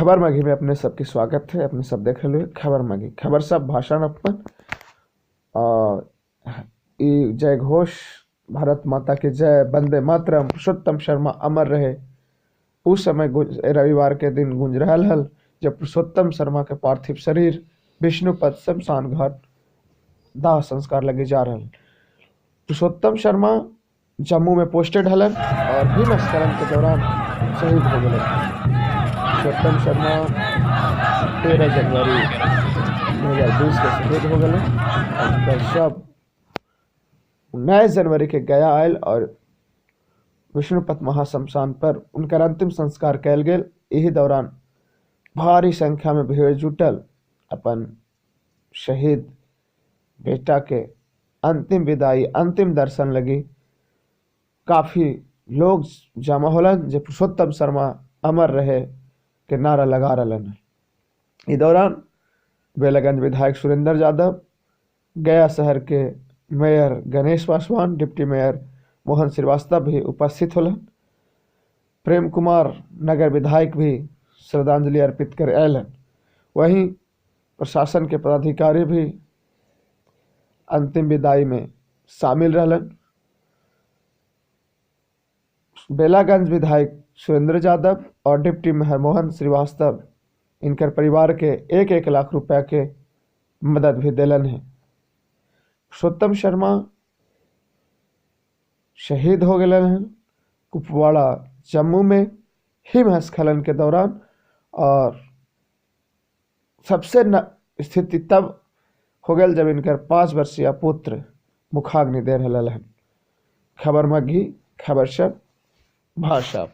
खबर मगही में अपने सबके स्वागत है। अपने सब देख रहे खबर मगही, खबर सब भाषण अपन और जय घोष, भारत माता के जय, वंदे मातरम, पुरुषोत्तम शर्मा अमर रहे। उस समय रविवार के दिन गूंज रहा हल जब पुरुषोत्तम शर्मा के पार्थिव शरीर विष्णुपद शमशान घाट दाह संस्कार लगे जा रहा। पुरुषोत्तम शर्मा जम्मू में पोस्टेड हलन और हिमस्खलन के दौरान शहीद हो गए। पुरुषोत्तम शर्मा 13 जनवरी 2020 के शहीद हो गए। उनका शव 19 जनवरी के गया आयल और विष्णुपथ महाशमशान पर उनका अंतिम संस्कार कैल गेल। यही दौरान भारी संख्या में भीड़ जुटल अपन शहीद बेटा के अंतिम विदाई, अंतिम दर्शन लगी। काफ़ी लोग जमा होलन जो पुरुषोत्तम शर्मा अमर रहे के नारा लगा रहा। इस दौरान बेलागंज विधायक सुरेंद्र यादव, गया शहर के mayor Ganesh Paswan, deputy mayor Mohan Srivastava भी उपस्थित होलन। प्रेम कुमार नगर विधायक भी श्रद्धांजलि अर्पित कर अलन। वहीं प्रशासन के पदाधिकारी भी अंतिम विदाई में शामिल रहलन। बेलागंज विधायक सुरेंद्र यादव और डिप्टी मेयर मोहन श्रीवास्तव इनकर परिवार के 1-1 लाख रुपया के मदद भी दिलन है। पुरुषोत्तम शर्मा शहीद हो गए हैं कुपवाड़ा जम्मू में हिमस्खलन के दौरान। और सबसे स्थिति तब हो गई जब इनकर 5 वर्षीय पुत्र मुखाग्नि दे रहा है। खबर मगही, खबर सब भाषा।